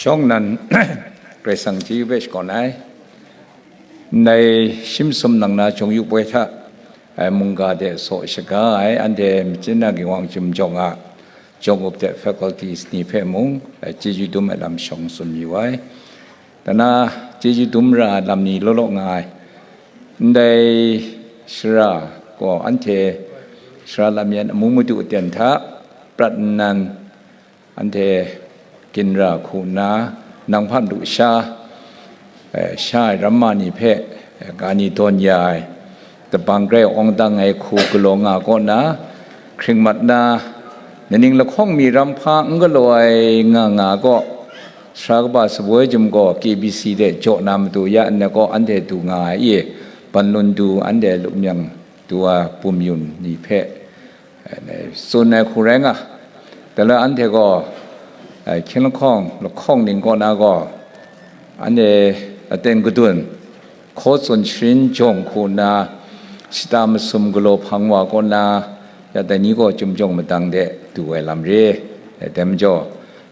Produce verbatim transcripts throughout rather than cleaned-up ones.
Shawng nnan Karai Kasang chyeju hpe shakawn ai. Ndai shi masum nang na Jawng Yu poi hta, ai mungga de saw shaga ai, anhte Machin na Ginwang Chyum Jawng a Jawng Up de faculties ni hpe mung, ai chyeju dum ai lam shawng tsun yu ai. Dana chyeju dum ra ai lam ni law law nga ai. Ndai shara gaw anhte shara lam yan amu madu aten hta prat nnan, anhte ginra hku nna, nang hpa madu sha, eh, sha ai ramma ni hpe, eh, ga ni dawn ya ai, dabang grai awng dang ai hku galaw nga kaw na, hkring mat na, naning lahkawng mi ram hpa n galaw ai nga nga gaw, sara kaba shaboi jum gaw K B C de jaw na matu ya nna gaw anhte du nga ai e, ban lun du anhte lup myang du wa bum yun ni hpe, eh, tsun ai hku rai nga. Dai la anhte gaw, eh, hkying lahkawng, lahkawng ning kaw na gaw, anhte aten kadun, hkaw tsun sharin jawng hku nna, shata masum galaw hpang wa kaw na, ya dai ni gaw chyum jawng madang de du ai lam re. Eh, dai majaw,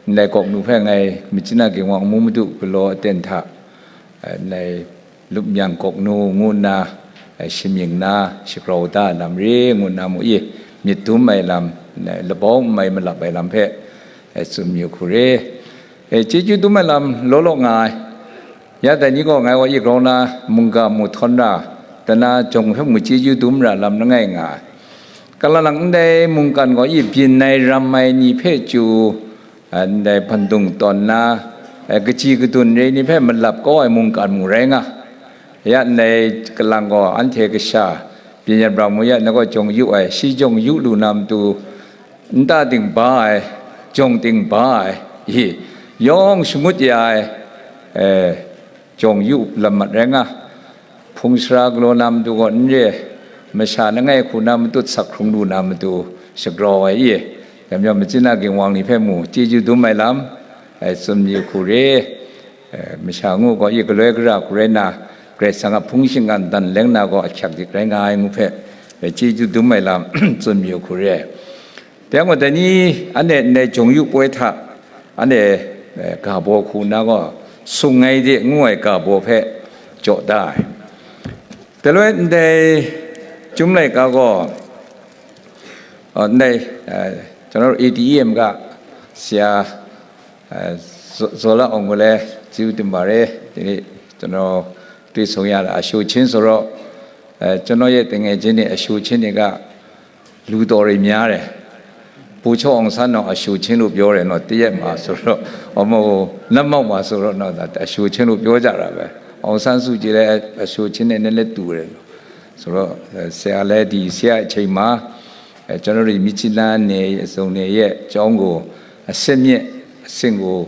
ndai gawk nu hpe ngai Machin na Ginwang amu madu galaw aten hta, eh, ndai lup myang gawk nu ngu nna, eh, shamying na, shagrau da ai lam re ngu nna mu i, myit dum ai lam, eh, labau n mai malap ai lam hpe, eh, tsun yu hku re. Eh, chyeju dum ai lam law law nga ai. Ya dai ni gaw ngai wa i grau na mungga mu htawn ra, dana jawng hpe mu chyeju dum ra lam langai nga ai. Kalang lang ndai mungkan gaw i byin ai ram ai ni hpe chyu, ndai hpandung tawn na, eh, kaji kadun re ni hpe malap kau ai mungkan mu rai nga. Ya ndai kalang gaw anhte kasha byin yan bra mu ya na gaw jawng yu ai, shi jawng yu lu na matu, nta ting ba ai, jawng ting ba ai, i, yawng shangut ya ai, eh, jawng yu lam mat rai nga. Hpung sara galaw na matu gaw n re, masha langai hku na matut sak hkrung lu na matu shagrau ai i, dai majaw Machin na Ginwang ni hpe mu chyeju dum ai lam, ai tsun yu hku re, eh, masha ngu gaw i galoi gara hku rai nna, Karai Kasang a hpung shinggan dan leng na gaw ahkyak dik rai nga ai ngu hpe, eh, chyeju dum ai lam tsun yu hku re. Dai gaw, dai ni anhte ndai jawng yu poi hta, anhte, eh, ga baw hku nna gaw, sung ai de ngu ai ga baw hpe jaw da ai. Dai loi ndai Chyum laika gaw, eh, ndai, eh, ကျွန်တော်တို့ A D E M က ဆရာ အဲ၊ ဇော်၊ ဇော်လအောင်ကိုလည်း ကျေးဇူးတင်ပါတယ်။ ဒီနေ့ ကျွန်တော် တွေ့ဆုံရတာ အရှိုချင်းဆိုတော့၊ အဲ၊ ကျွန်တော်ရဲ့ သူငယ်ချင်းတွေ အရှိုချင်းတွေက လူတော်တွေများတယ်။ ဗိုလ်ချုပ်အောင်ဆန်းတော့ အရှိုချင်းလို့ ပြောတယ်နော်။ တရက်မှာဆိုတော့၊ အမဟုတ်၊ နတ်မောက်မှာဆိုတော့နော်၊ ဒါ အရှိုချင်းလို့ ပြောကြတာပဲ။ အောင်ဆန်းစုကြည်လည်း အရှိုချင်းနဲ့ နည်းနည်းတူတယ်။ ဆိုတော့၊ အဲ၊ ဆရာလည်း ဒီဆရာအချိန်မှာ၊ အဲ၊ ကျွန်တော်တို့ မြစ်ကြီးနားနယ်အစုံနယ်ရဲ့အကြောင်းကို အဆင့်မြင့်အဆင့်ကို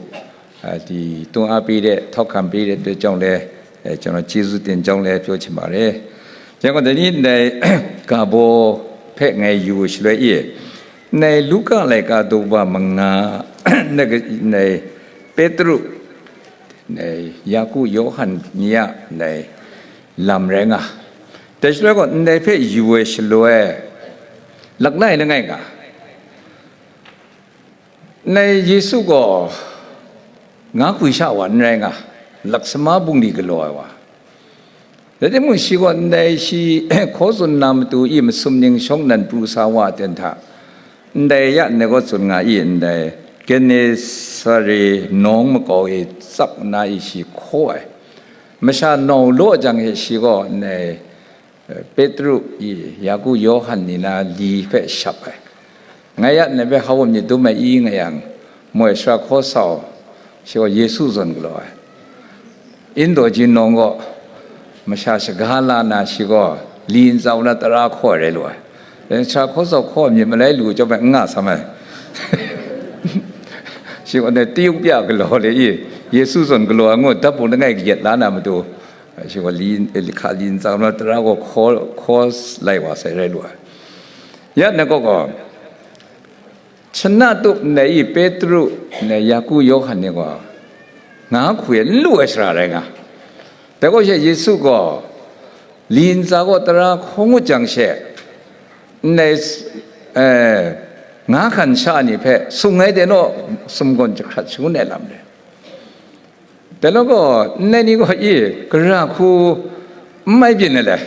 အာ၊ ဒီတွန်းအားပေးတဲ့၊ ထောက်ခံပေးတဲ့အတွက်ကြောင့်လည်း၊ အဲ၊ ကျွန်တော်ကျေးဇူးတင်ကြောင်းလည်း ပြောချင်ပါတယ်။ ကျွန်တော်ဒီနေ့ ใน ကဘောဖက်ငယ်ယူကို ရှလွဲ့ရဲ့၊ ใน လူကာလိုက်ကား ဒိုဘမငါ၊ ใน၊ ใน ပေတရု၊ ใน ယာကု၊ ယောဟန်၊ နေရ၊ ใน လမ်ရဲငါ၊ တရှလွဲ့ကော ใน ဖက်ယူဝဲ ရှလွဲ့၊ လက်လိုက် နဲ့ ငိုင်ငါ၊ ใน ယေရှုကော ငါးခွေရှဝါ နရယ်ငါ၊ လက်သမား ဘုံဒီကလော်ဝါ၊ လက်တမှုရှိကော ใน ရှိ ခေါ်စွန်နာမတူ E မစုံနင်းရှောင်းနန် ပရူစာဝါ တင်ထ၊ ใน ရ နေကောစွန်ငါ E ใน ကနေစရေနောင်မကော 이 စပ်နာ 이 ရှိ ခေါ်ဝဲ၊ မရှာနောင်လောအကြံ ရှိကော ใน ပေတရု 이 ယာကု၊ ယောဟန် နေနာ လီ ဖက် ရှပ် ပဲ၊ ငါ ရ နေ ဖက် ဟောဝ မြစ် ဒုံး မအီ ငါ ယံ မွဲ ရှရာ ခေါ် ဆောင် ရှိ ယေရှု စွန် ကလော် အင်းတော်ကြီး နောင် ကော မရှာ ရှဂါ လာ နာ ရှိ ကော လီ စာဝ နာ တရာ ခေါ် ရဲ လွယ် ရှရာ ခေါ် ဆောင် ခေါ် မြစ် မလဲ လူ ကျော် ပဲ ငါ ဆမ်း ပဲ ရှိ ကော နဲ့ တရုတ် ပြ ကလော် လေ 이 ယေရှု စွန် ကလော် ငို့ ဓာတ်ပုံ တငိုက် ကရက် လာ နာ မတူ ရှိ ကော လီ ခါ လီ စာဝ နာ တရာ ကို ခေါ် ခေါ် လိုက် ဝါ ဆဲ ရဲ လွယ် ရ နေ ကော ကော ชนะตุกในอีเปตรุ ในยากู โยฮัน เนี่ยกว่า ငါးခွေ လူဝဲ ရှရာ ရဲ ငါ၊ တဲ ကော ရှဲ ယေရှု ကော လီ စာ ကော တရာ ခေါ် ငု ကြံ ရှဲ ใน အဲ၊ ငါး ခံ ရှ နေ ဖက် စုံ ငိုင် တဲ့ နော် စုံ ကွန် ကြ ခရတ် ရှုံး နဲ့ လမ်း တယ် Dai law gaw, ndai ni gaw i, gara hku n mai byin ai le,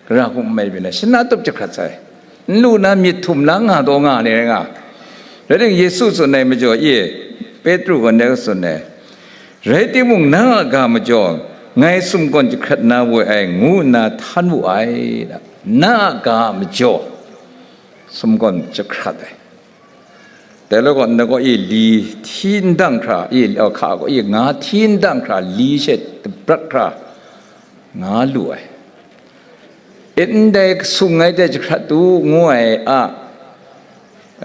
gara hku n mai byin ai, shana tup jahkrat sai, n lu na myit htum na nga taw nga ni rai nga. Rai timung, Yesu tsun ai majaw i, Petru gaw ndai tsun ai, rai timung, nang a ga majaw, ngai sumgawn jahkrat na woi ai, ngu nna htan wu ai, na a ga majaw, sumgawn jahkrat ai. Dai law gaw, ndai gaw i li hti ndang hkra, i, hka gaw i nga hti ndang hkra, li she dabrat hkra, nga lu ai. Ndai sung ai de jahkrat u ngu ai a,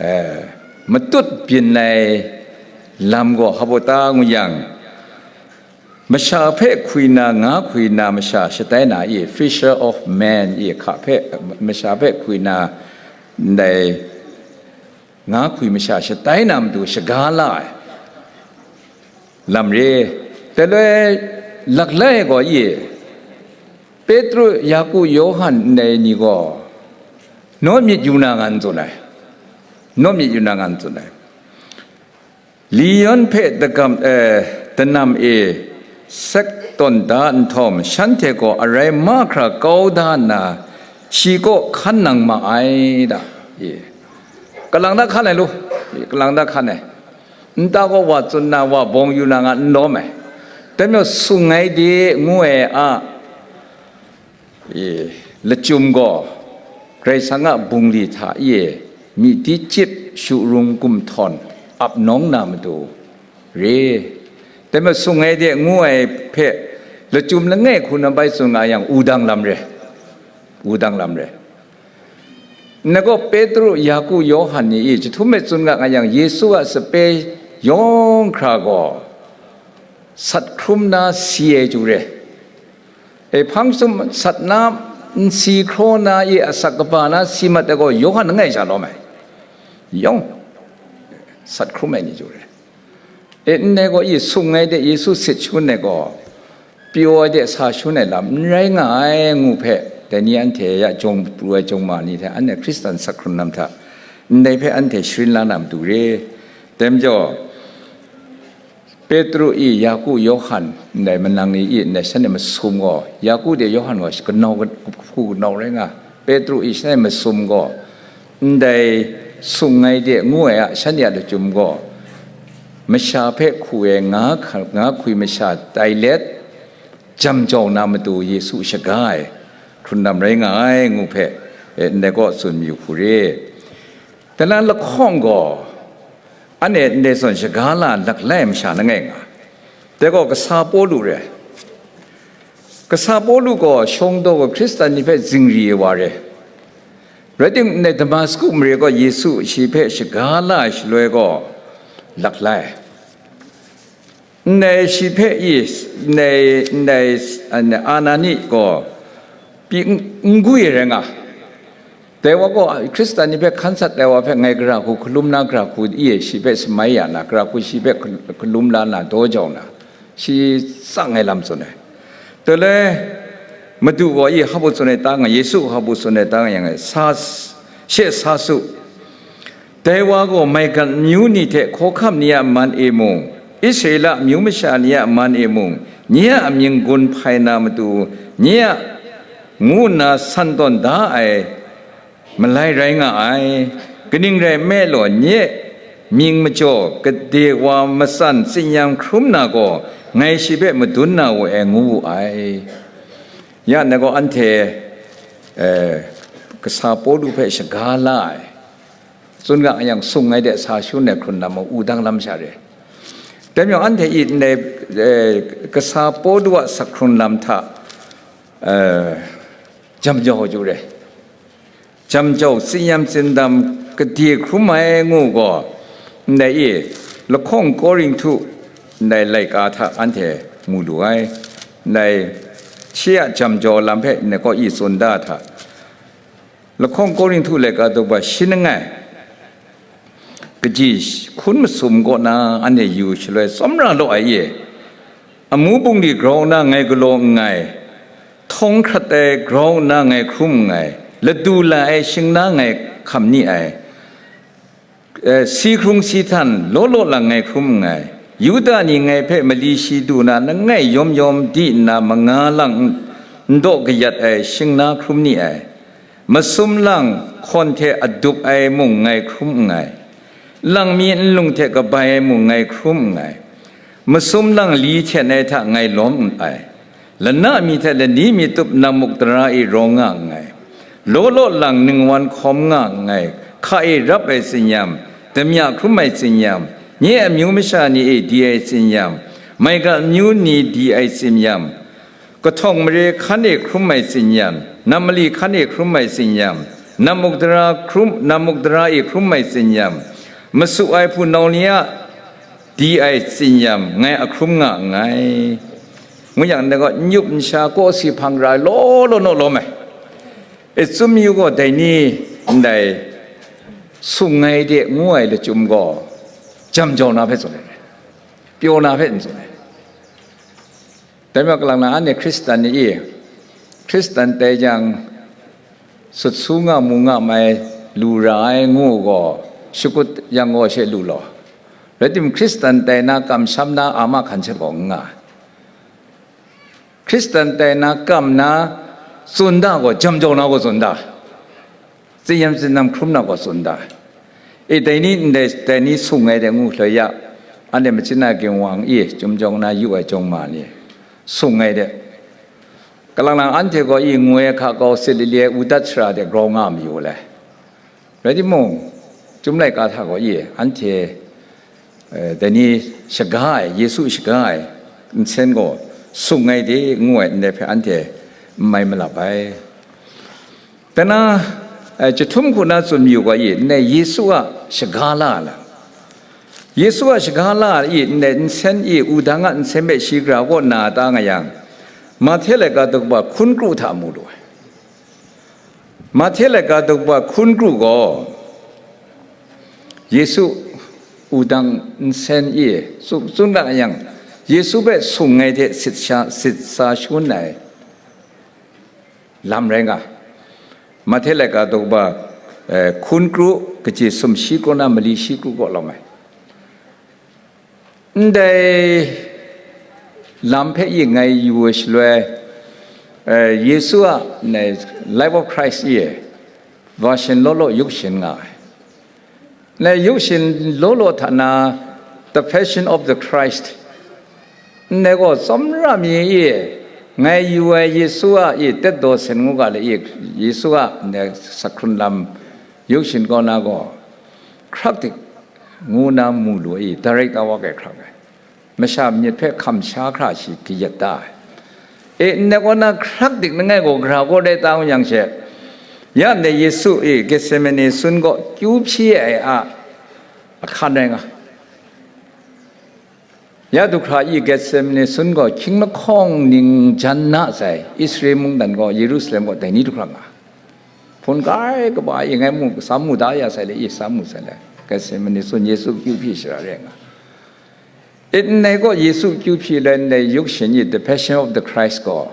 eh, matut byin ai lam gaw hpa baw ta ngu yang, masha hpe hkwi na, nga hkwi na masha shatai na i, fisher of men i, hka hpe, masha hpe hkwi na, ndai nga hkwi masha shatai na matu shaga la ai lam re. Dai loi laklai gaw i, Petru, Yaku, Yawhan ndai ni gaw naw myit yu na ngan tsun ai, naw myit yu na ngan tsun ai. Li yawn hpe dagam, eh, danam e sek tawn da nhtawm, shanhte gaw arai mahkra kau da nna, shi kaw hkan nang ma ai da. E, kalang da hkan ai lu, e, kalang da hkan ai. Nta gaw wa tsun na, wa bawng yu na nga n lawm ai. Dai majaw, sung ai de ngu ai a, e, lachyum gaw, Karai Kasang a bungli hta e, myi di chyip, shu rung gumhtawn, ap nawng na matu re. Dai majaw, sung ai de ngu ai hpe, lachyum langai hku na bai tsun nga yang, wudang lam re, wudang lam re. Nna gaw, Petru, Yaku, Yawhan ni i jahtum e tsun nga nga yang, Yesu a sape yawng hkra gaw sat hkrum na si ai chyu re. E, hpang sum sat na, nsi hkraw na i asak kaba na si mat ai gaw, Yawhan langai sha lawm ai. Yawng sat hkrum ai ni chyu re. E, ndai gaw i sung ai de Yesu sit shangun ai gaw, pyaw ai de sa shangun ai lam n rai nga ai ngu hpe, dai ni anhte ya jawng pru ai jawng ma ni hte anhte Hkristan sat hkrun lam hta, ndai hpe anhte sharin la na matu re. Dai majaw, Petru i, Yaku, Yawhan, ndai manang ni i, ndai shanhte masum gaw, Yaku de Yawhan gaw kanau, hku kanau rai nga, Petru i shanhte masum gaw, ndai sung ai de ngu ai a, shanhte a lachyum gaw, masha hpe hku ai nga hka-, nga hkwi masha tai let, jam jau na matu Yesu shaga ai hkrun lam rai nga ai ngu hpe, e, ndai gaw tsun mayu hku re. Dai na lahkawng gaw, anhte ndai zawn shaga la laklai masha langai nga, dai gaw kasa Pawlu re. Kasa Pawlu gaw shawng daw gaw Hkristan ni hpe zingri ai wa re. Rai timung, ndai Damasku mare gaw Yesu shi hpe shaga la ai shaloi gaw, laklai. Ndai shi hpe i, ndai, ndai, Anani gaw pyi n, n gwi ai rai nga. Dai wa gaw Hkristan ni hpe hkan sat ai wa hpe ngai gara hku hkalum na, gara hku i shi hpe shamai ya na, gara hku shi hpe hka-, hkalum la na, daw jau na, shi tsang ai lam tsun ai. Dai le, Madu gaw i hpa baw tsun ai ta nga, Yesu hpa baw tsun ai ta nga yang, sa, she sa su. Dai wa gaw maigan amyu ni hte hkawhkam ni a man e mung, Israela amyu masha ni a man e mung, nye a amying gun hpai na matu, nye a ngu nna san tawn da ai malai rai nga ai. Kaning rai nme law, nye mying majaw gade wa matsan tsin-yam hkrum na gaw, ngai shi hpe madun na we ai, ngu wu ai. Ya, ngai gaw anhte, eh, kasa Pawlu hpe shaga la ai, tsun nga yang, sung ai de sa shangun ai hkrun lam mung, wudang lam sha re. Dai majaw, anhte i ndai, eh, kasa Pawlu a sat hkrun lam hta, eh, jam jau chyu re. Jam jau, tsin-yam tsindam gade hkrum ai ngu gaw, ndai i, lahkawng Korinhtu ndai laika hta anhte mu lu ai. Ndai shi a jam jau lam hpe ngai gaw i tsun da hta, lahkawng Korinhtu laika daw ba shi langai, kaji hkun masum kaw na anhte yu shaloi tsawmra law ai e, amu bungli grau nna ngai galaw nngai, htawng hkrat ai grau nna ngai hkrum nngai, ladu la ai shing na ngai hkam ni ai, eh, si hkrung si htan law law lang ngai hkrum nngai, Yuda ni ngai hpe mali shi du na langai yawm yawm di nna manga lang n daw kayat ai shingna hkrum ni ai. Masum lang hkawn hte adup ai mung ngai hkrum nngai. Lang mi nlung hte kabai ai mung ngai hkrum nngai. Masum lang li hten ai hta ngai lawm n ai. Lana mi hte lani mi tup namuk tara e rawng nga nngai. Law law lang ningwan hkawm nga nngai. Hka e rap ai tsinyam, damya hkrum ai tsinyam, nye amyu masha ni e di ai tsinyam, maiga amyu ni di ai tsinyam, kahtawng mare hkan e hkrum ai tsinyam, nam mali hkan e hkrum ai tsinyam, namuk tara hkrum, namuk tara e hkrum ai tsinyam, masu ai hpunau ni a di ai tsinyam ngai a hkrum nga nngai. Ngu yang, ndai gaw, n yup n sha, kawsi hpang ra ai law law naw lawm ai. E, Chyum yu gaw dai ni ndai sung ngai de ngu ai lachyum gaw, jam jau na hpe tsun ai, pyaw na hpe n tsun ai. Dai majaw, kalang na anhte Hkristan ni e, Hkristan tai jang, sut su nga mu nga mai lu ra ai ngu gaw, shakut yang gaw she lu law. Rai timung, Hkristan tai na kamsham na a ma hkan sha gaw n nga. Hkristan tai na kam na tsun da gaw, jam jau na gaw tsun da, tsinyam tsinyam hkrum na gaw tsun da. E, dai ni ndai, dai ni sung ai de ngu hloi ya, anhte machin a ginwang e, Chyum jawng na yu ai jawng ma ni, sung ai de. Kalang lang anhte gaw e, ngu ai hka kau sit lili ai u dat sara de grau nga mayu le. Rai timung, Chyum laika hta gaw e, anhte, eh, dai ni shaga ai, Yesu shaga ai nsen gaw sung ai de ngu ai ndai hpe anhte n mai malap ai. Dai na, eh, chyahtum hku na tsun mayu gaw e, ndai Yesu a shaga la ai lam, Yesu a shaga la ai e, ndai nsen e, wudang a nsen hpe shi gara kaw na ta nga yang, Mahte laika daw hkun kru hta mu lu ai. Mahte laika daw hkun kru gaw, Yesu wudang nsen e tsun, tsun ra yang, Yesu hpe sung ai hte sit sha, sit sa shangun ai lam rai nga. Mahte laika daw, eh, hkun kru, kaji sum shi kru na mali shi kru kaw lawm ai. Ndai lam hpe yin ngai yu ai shaloi, eh, Yesu a, nai, Life of Christ e, version law law yup shin nga ai. Nai yup shin law law hta na, The Passion of the Christ, ndai gaw tsawmra mi e ngai yu ai Yesu a e tet daw sen ngu ga le e, Yesu a ndai sa hkrun lam yup shin kau na gaw, hkrak dik ngu na mu lu ai, director wa kai hkrak ai. Masha myit hpe hkam sha hkra shi kayat da ai. E, ndai kaw na hkrak dik langai gaw gara kaw rai ta yang she, ya ndai Yesu e Getsemane sun gaw kyu hpyi ai a ahkan rai nga. Ya du hkra i Getsemane sun gaw hkying lahkawng ning jan na sai, Israel mungdan gaw, Yerusalem gaw dai ni du hkra nga. Hpun kai kaba e ngai mu, sam mu da ya sai le, i sam mu sai le, Getsemane sun Yesu kyu hpyi shara re nga. E, ndai gaw Yesu kyu hpyi le ndai yup shin i, The Passion of the Christ gaw,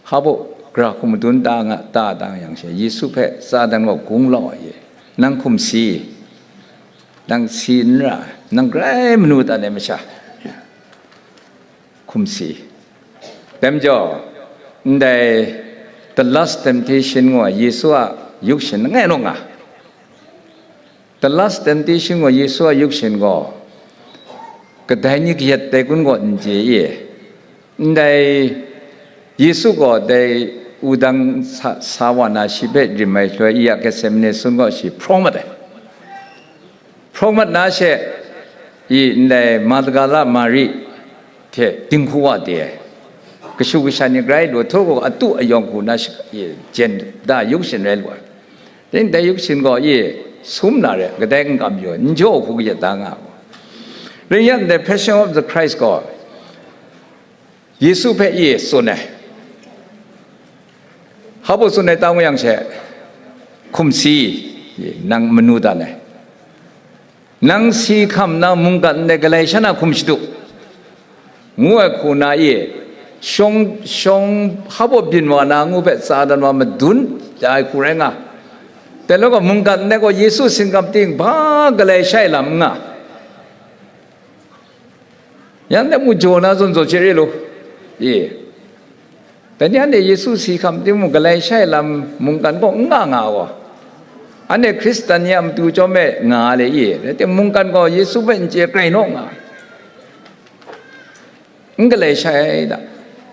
hpa baw gara hku madun ta nga, ta ta yang she, Yesu hpe Satan gaw gung lau ai e, nang hkum si, nang si n ra, nang grai manu dan ai masha. Hkum si. Dai majaw, ndai The Last Temptation ngu ai Yesu a yup shin langai naw nga. The Last Temptation ngu ai Yesu a yup shin gaw, kadai ni kayat dai kun gaw n chye ye. Ndai Yesu gaw dai wudang sa, sa wa na shi hpe rim ai shaloi, i a Getsemane sun gaw shi hprawng mat ai. Hprawng mat na she, i ndai Magdala Mari hte dinghku wa de ai. Kashu kasha ni grai lu htaw gaw, atu ayawng hku na shi-, i jen da yup shin rai lu ai. Ring dai yup shin gaw, i sum na re, kadai n kam yu ai, n jaw hku kayat da nga ai. Ring yang dai Passion of the Christ gaw, Yesu hpe i tsun ai. Hpa baw tsun ai ta ngu yang she, hkum si, nang manu dan ai. Nang si hkam na mungkan ndai galai sha na hkum shadu, ngu ai hku na i, shawng, shawng hpa baw byin wa na ngu hpe tsa dan wa madun ai hku rai nga. Dai law gaw mungkan ndai gaw Yesu singgam ting hpa galai sha ai lam n nga. Yang de mu jaw na zawn zaw chye re lu, i, dai ni anhte Yesu si hkam timung, galai shai lam mungkan gaw n nga nga gaw, anhte Hkristan ni a matu chyawm e nga le, i, rai timung, mungkan gaw Yesu hpe n chye grai naw nga, n galai shai ai da,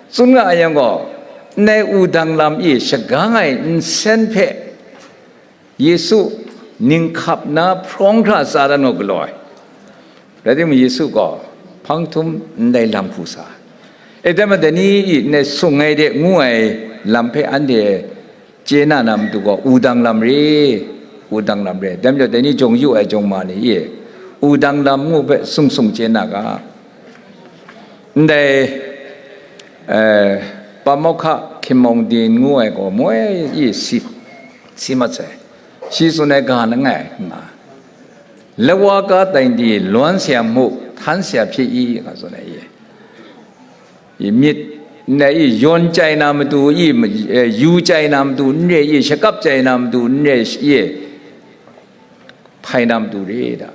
tsun nga ai yang gaw, ndai wudang lam i shagang ai nsen hpe Yesu ninghkap na hprawng hkra tsa dan gaw galaw ai. Rai timung, Yesu gaw hpang htum ndai lam hku sa ai. E, dai majaw, dai ni i ndai sung ai de ngu ai lam hpe anhte chye na na matu gaw, wudang lam re, wudang lam re. Dai majaw, dai ni jawng yu ai jawng ma ni e, wudang lam ngu hpe sung sung chye na ga. Ndai, eh, Pamawhka Hkinmawng Din ngu ai gaw moi i si, si mat sai. Shi tsun ai ga langai nga, lawa ka tai di, lawan saya mu, htan saya hpyi i, nga tsun ai i. I myit, ndai i yawn chyai na matu i, eh, yu chyai na matu n re i, shakap chyai na matu n re i, hpai na matu re da.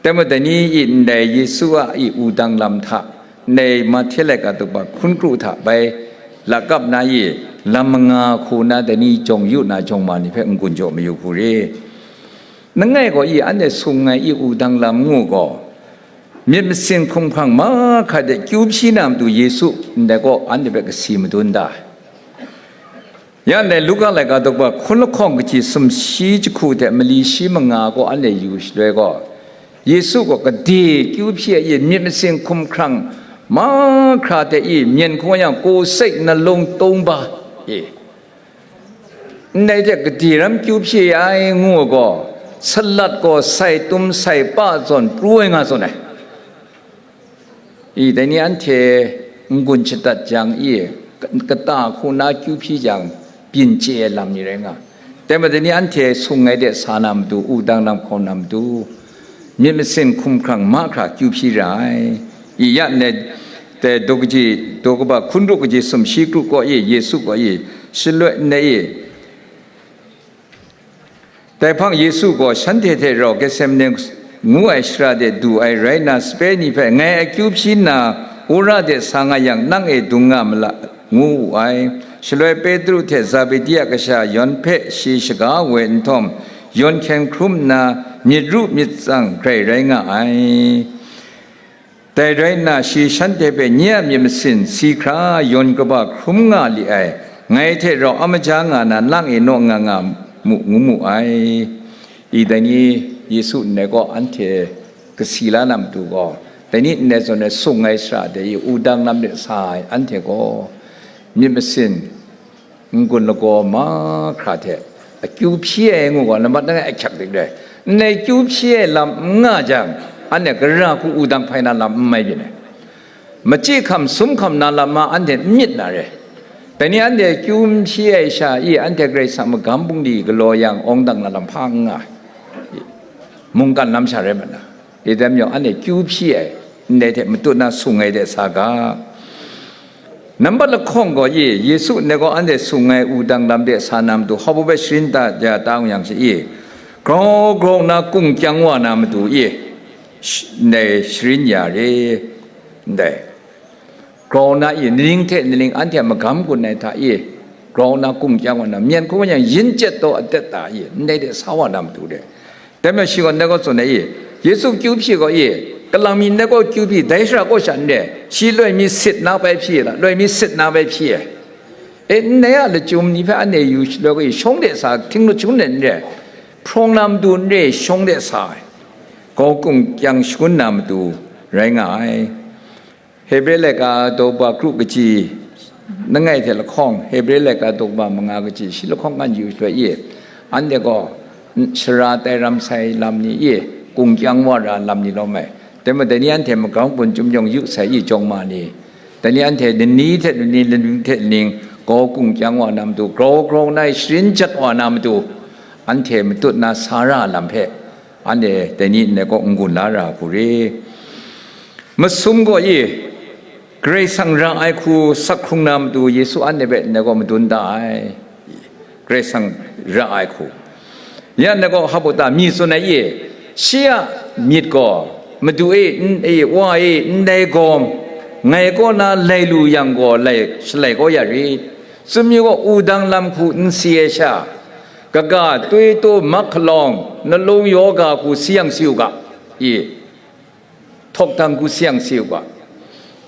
Dai majaw, dai ni i ndai Yesu a i wudang lam hta, ndai Mahte laika dukba hkun kru hta bai lakap na i lam manga hku na dai ni jawng yu na jawng ma ni hpe n-gun jaw mayu hku re. Langai gaw i anhte sung ai i wudang lam ngu gaw, myit masin hkumhkrang mahkra de kyu hpyi na matu Yesu ndai gaw anhte hpe kasi madun da ai. Ya ndai Luka laika dukba hkun lahkawng kaji sumshi jahku hte mali shi manga gaw anhte yu shaloi gaw, Yesu gaw gade kyu hpyi ai i myit masin hkumhkrang mahkra hte i myen hkungga yang ko sai nalung tungba i, ndai hte gade ram kyu hpyi ai ngu ai gaw, salat gaw sai tum sai pa zawn pru ai nga zawn ai. I, dai ni anhte n-gun shadat jang i, kata hku na kyu hpyi jang, byin chye ai lam ni rai nga. Dai majaw, dai ni anhte sung ai de sa na matu, wudang lam hkaw na matu, myit masin hkumhkrang mahkra kyu hpyi ra ai. I, ya ndai, dai daw kaji, daw kaba hkun ru kaji sumshi kru kaw i, Yesu kaw i, shaloi ndai i, Dai hpang Yesu gaw shanhte hte rau Getsemane ngu ai shara de du ai rai nna, sape ni hpe, "Ngai akyu hpyi nna, wora de sa nga yang, nang e dung nga ma la," ngu wu ai. Shaloi Petru hte Zebedi a kasha Yawn hpe shi shaga woi nhtawm, yawn hkyen hkrum nna, myit ru myit tsang grai rai nga ai. Dai rai nna, shi shanhte hpe, "Nye a myit masin si hkra yawn kaba hkrum nga li ai, ngai hte rau a maja nga na, nang e naw nga nga mu," ngu mu ai. I, dai ni Yesu ndai gaw anhte kasi la na matu gaw, dai ni ndai zawn e sung ai shara de i wudang lam de sa ai anhte gaw, myit masin n-gun lagaw mahkra hte akyu hpyi ai ngu gaw, nambat langai ahkyak dik re ai. Ndai kyu hpyi ai lam n nga jang, anhte gara hku wudang hpai na lam n mai byin ai. Machyi hkam sum hkam na lam ma anhte n myit na re. Dai ni anhte kyu n hpyi ai sha i, anhte Karai Kasang magam bungli galaw yang awng dang na lam hpa n nga ai. Mungkan lam sha rai mat na. I, dai majaw, anhte kyu hpyi ai, ndai hte matut na sung ai de sa ga. Nambat lahkawng gaw i, Yesu ndai gaw anhte sung ai wudang lam de sa na matu, hpa baw bai sharin ta ja ta yang shi i, grau grau na kung kyang wa na matu i, sh-, ndai sharin ya re, ndai. Grau na i, nining hte nining anhte a magam gun ai hta i, grau na kung kyang wa na, myen hkungga yang yin chyet taw atet ta i, ndai de sa wa na matu de. Dai majaw shi gaw ndai gaw tsun ai i, Yesu kyu hpyi gaw i, kalang mi ndai gaw kyu hpyi, dai shara kaw sha n re, shi loi mi sit na bai hpyi la, loi mi sit na bai hpyi ai. E, ndai a lachyum ni hpe anhte yu shaloi gaw i, shawng de sa, htingnu htingnu n re, hprawng na matu n re, shawng de sa ai, grau kung kyang shangun na matu rai nga ai. Hebre laika daw kaba kru kaji, langai hte lahkawng, Hebre laika daw kaba manga kaji, shi lahkawng kan yu shaloi i, anhte gaw shara tai ram sai lam ni i, kung kyang wa ra lam ni lawm ai. Dai majaw, dai ni anhte magam gun chyum yawng yu sai i, jawng ma ni, dai ni anhte lani hte lani, lani hte lani, grau kung kyang wa na matu, grau grau na i sharin jat wa na matu, anhte matut na sa ra lam hpe, anhte dai ni ndai gaw n-gun la ra hku re. Masum gaw i, Karai Kasang ra ai hku sak hkrung na matu Yesu anhte hpe ndai gaw madun da ai. Karai Kasang ra ai hku. Ya ndai gaw hpa baw ta mi tsun ai i, shi a myit gaw, madu e, n-, e, wa e, ndai gawm, Ngai kaw na lai lu yang gaw, lai shalai kau ya rit. Tsun mi gaw, wudang lam hku n si ai sha, kaga, tui tu, mak hkalawng, nalung yaw ga hku si yang si u ga, i, htawk dang hku si yang si u ga,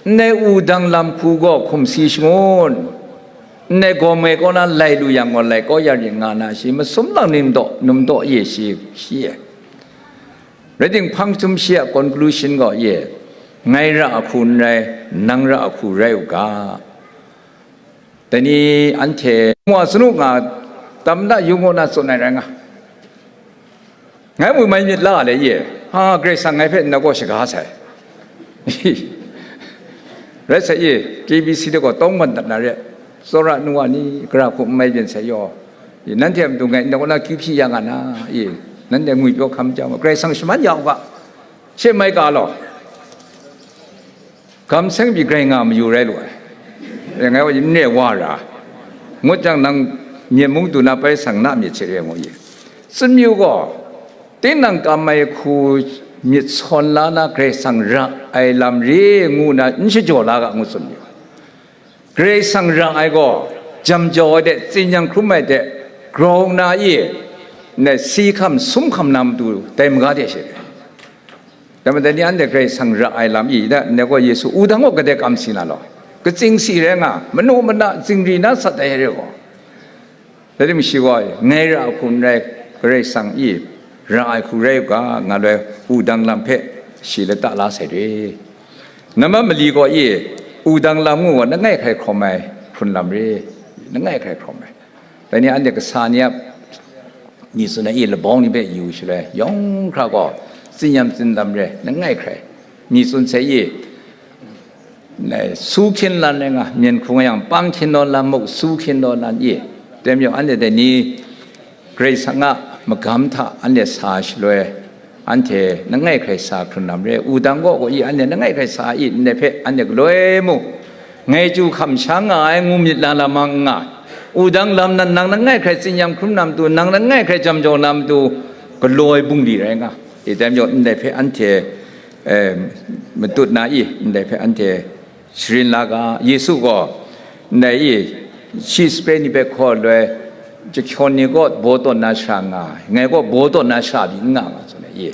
ndai wudang lam hku gaw hkum si shangun, ndai gawm ai kaw na lai lu yang gaw, lai kau ya rit nga na, shi masum lang ning daw, num daw ye shi, shi e. Rai timung, hpang jahtum shi a conclusion gaw ye, ngai ra a hku n rai, nang ra a hku rai u ga. Dai ni anhte, mwa sanuk nga, tam da yung gaw na tsun ai rai nga. Ngai mung mai myit la le ye, ha, Karai Kasang ngai hpe nna gaw shaga sai. Rai sai ye, K B C de gaw tawng man dat na re, tsawra nu wa ni, gara hku n mai byin sai yaw. Ye, nanhte a matu ngai nna gaw na kyu hpyi ya nga na, ye, nanhte ngwi pyaw hkam jang, Karai Kasang shaman ya u ga, she mai ga law. Gam seng pyi grai nga mayu rai lu ai. E, ngai wa n re wa ra, ngut jang, nang myen mung du na bai sang na myit hte re ngu ye. Tsun mi u gaw, tinang kam ai hku myit sawn la na Karai Kasang ra ai lam re ngu na n shajaw la ga ngu tsun mi u. Karai Kasang ra ai gaw, jam jau ai de, tsin yang hkrum ai de, grau na i, ndai si hkam sum hkam na matu dai maga de she. Dai majaw, dai ni anhte Karai Kasang ra ai lam i da, ndai gaw Yesu wudang gaw kadai kam si na law, katsing si rai nga, manu mana, zingri na sat ai re gaw. Dai timung shi gaw, ngai ra a hku n rai, Karai Kasang i ra ai hku rai u ga, nga loi wudang lam hpe shi lata la sai re. Nambat mali gaw i, wudang lam ngu gaw, langai hkrai hkrawm ai hkrun lam re, langai hkrai hkrawm ai. Dai ni anhte kasa ni a, mi tsun ai i, labawng ni hpe yu shaloi, yawng hkra gaw, tsinyam tsindam re, langai hkrai. Mi tsun sai i, nai, su hkyin lan ai nga, myen hkrung yang pang hkyin nawn lan muk, su hkyin nawn lan i, tem yawng anhte dai ni, Karai Kasang a magam hta anhte sa shaloi, anhte langai hkrai sa hkrun lam re, wudang gaw gaw i, anhte langai hkrai sa i, ndai hpe anhte galoi mung, ngai chyu hkam sha nga ai ngu myit na lam mang n nga, wudang lam nan nang langai hkrai tsinyam hkrum na matu, nang langai hkrai jam jau na matu, galaw ai bungli rai nga. I, tem yawng ndai hpe anhte, eh, matut na i, ndai hpe anhte sharin la ga. Yesu gaw ndai i, shi sape ni hpe hkaw loi, jahkyawn ni kaw baw tawn na shara nga ai, ngai kaw baw tawn na shara pyi n nga nga, tsun ai i.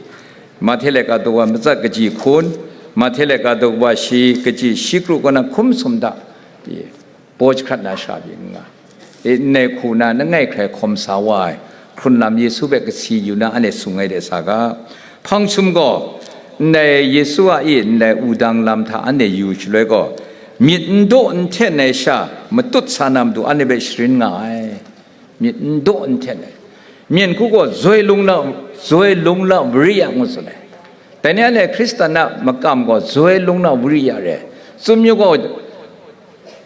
Mahte laika daw wa matsat kaji hkun, Mahte laika daw wa shi kaji shi kru kaw na hkum sum da, i, baw jahkrat na shara pyi n nga. E, ndai hku na langai hkrai hkawm sa wa ai hkrun lam Yesu hpe kasi yu na anhte sung ai de sa ga. Hpang jahtum gaw, ndai Yesu a i ndai wudang lam hta anhte yu shaloi gaw, myit n daw n hten ai sha matut sa na matu anhte hpe sharin nga ai. Myit n daw n hten ai. Myen hku gaw, zoi lung la, zoi lung la wari ya ngu tsun ai. Dai ni anhte Hkristan a makam gaw, zoi lung la wari ya re. Tsun mi gaw,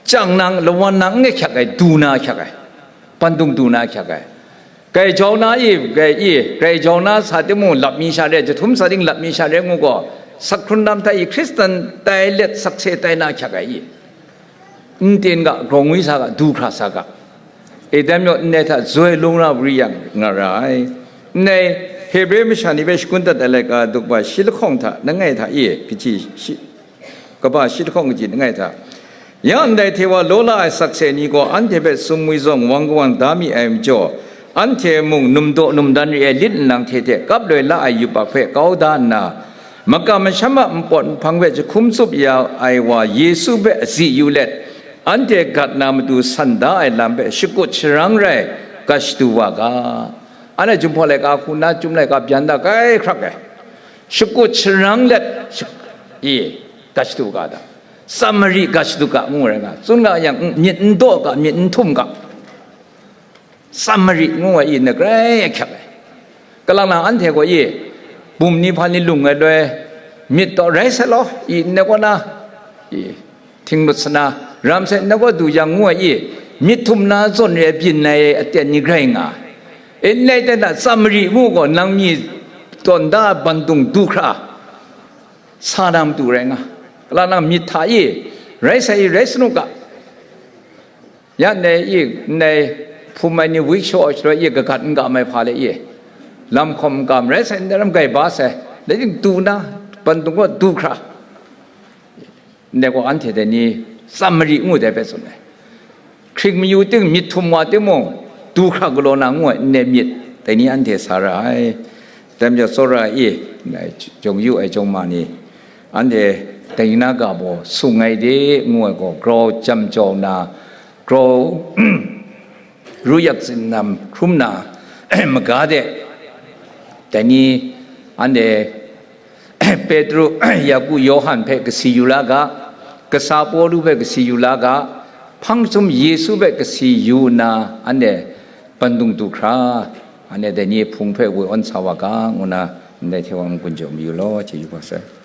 chyang nang, lawan nang n hkyak ai, du na hkyak ai, bandung du na hkyak ai. Grai jau na i, grai i, grai jau na sa timung, lap mi sha re, jahtum sa ting lap mi sha re ngu gaw, sak hkrun lam hta i Hkristan tai let sakse tai na hkyak ai i. N ten ga, grau ngwi sa ga, du hkra sa ga. E, dai majaw, ndai hta zoi lung la wari yang nga ra ai. Ndai Hebre masha ni hpe shakun dat ai laika dukba shi lahkawng hta, langai hta i, kaji shi, kaba shi lahkawng kaji langai hta, ya ndai hte wa law la ai sakse ni gaw anhte hpe sumwi zawng wang kawang da mi ai majaw, anhte mung num daw num dan re ai lit nlang hte hte kap loi la ai yubak hpe kau da nna, makam masham a npawt nhpang hpe jahkum tsup ya ai wa Yesu hpe azi yu let, anhte gat na matu san da ai lam hpe shakut sharang rai gat shadu wa ga. Anhte Jinghpaw laika hku nna Chyum laika byan da kai hkrak ai. Shakut sharang let, sh-, i, gat shadu ga da. Samari gat shadu ga ngu rai nga. Tsun ga yang, myit n daw ga, myit n htum ga. Samari ngu ai i, ndai grai ahkyak ai. Kalang lang anhte gaw i, bum ni hpa ni lung ai loi, myit taw rai sai law, i, ndai kaw na, i, htinglut sana, ram sai ndai kaw du yang ngu ai i, myit htum na zawn re ai byin ai aten ni grai nga ai. E, ndai ten a Samari ngu gaw, nang mi tawn da bandung du hkra, sa na matu rai nga. Kalang lang myit hta i, rai sai i, rai sanuk ga. Ya ndai i, ndai hpum ai ni wik shaw ai shaloi i, kagat n ga mai hpa le i, lam hkawm n ga marai sai, ndai ram grai ba sai, dai ting du na, bandung gaw du hkra. Ndai gaw anhte dai ni tsam mari ngu dai hpe tsun ai. Hkring mayu ting myit htum wa timung, du hkra galaw na ngu ai ndai myit, dai ni anhte sa ra ai. Dai majaw tsawra e, jawng yu ai jawng ma ni, anhte dai na ga baw sung ai de ngu ai gaw, grau jam jau na, grau ru yak tsinam hkrum na maga de, dai ni anhte Petru, Yaku, Yawhan hpe kasi yu la ga, kasa Pawlu hpe kasi yu la ga, hpang jahtum Yesu hpe kasi yu nna, anhte bandung du hkra, anhte dai ni hpung hpe woi awn sa wa ga, ngu na, ndai hte wa n-gun jaw mayu law, chye yu ga sai.